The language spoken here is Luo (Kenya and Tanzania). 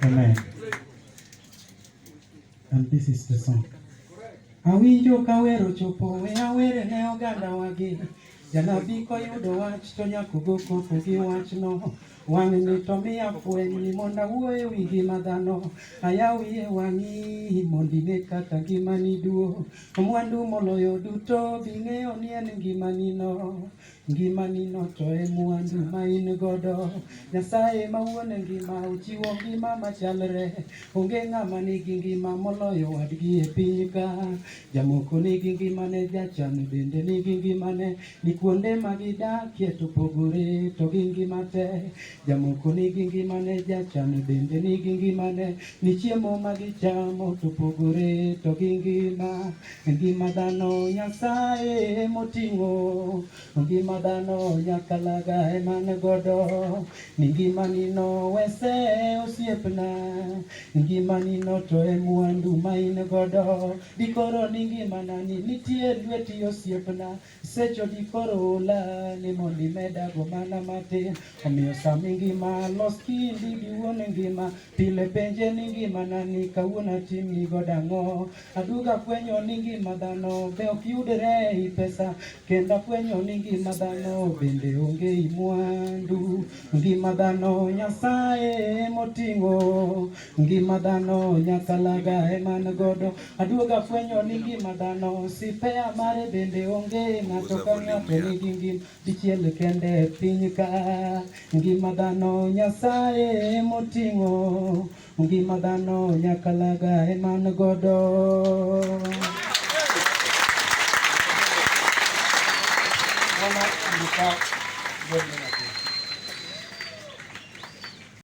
Amen. And this is the song. Awinjo ka wer ochopo, we awere ne oganda wagi. Janabi koyudo wach to nyaka ogo koko gi wachno. Wang'ni to miya fweny ni mondo awuo e wi ngima dhano. Ayawie wang'i mondo ine kaka ngimani duong'. Mwandu moloyo duto bing'eyo ni en ngimani no. Ngimani no to e mwandu ma in godo. Nyasaye ma wuon ngima ochiwo ngima machalre. Onge ng'ama nigi ngima moloyo wadgi e piny ka. Jamoko nigi ngimane, jachan bende nigi ngimane. Ni kuonde ma gidakie to pogore to gi ngima te. Jamoko nigi ngimane, jachan bende nigi ngimane. Ni chiemo ma gichamo to pogore to gi ngima. Ngima dhano Nyasaye moting'o, ngima dhano nyakalaga eman godo. Ni ngimani no wese osiepna, ngimani no to e mwandu ma in godo. Dikoro ni ngimana ni nitie lweti osiepna, secho dikoro ola ni mondo imedago mana matin. Omiyo sami ngima los kindi gi wuon ngima, pile penje ni ngimana ni kawuono atimni godo ang'o. Aduogo afwenyo ni ngima dhano be ok yudre ei pesa, kendo afwenyo ni ngima dhano bende onge i mwandu. Ngima dhano Nyasaye moting'o, ngima dhano Nyakalaga eman godo. Aduogo afwenyo ni ngima dhano sipea mare bende onge, ng'ato ka ng'ato nigi ngima dichiel kende e piny ka. Ngima dhano Nyasaye moting'o, ngima dhano Nyakalaga eman godo. Mwana andika wende.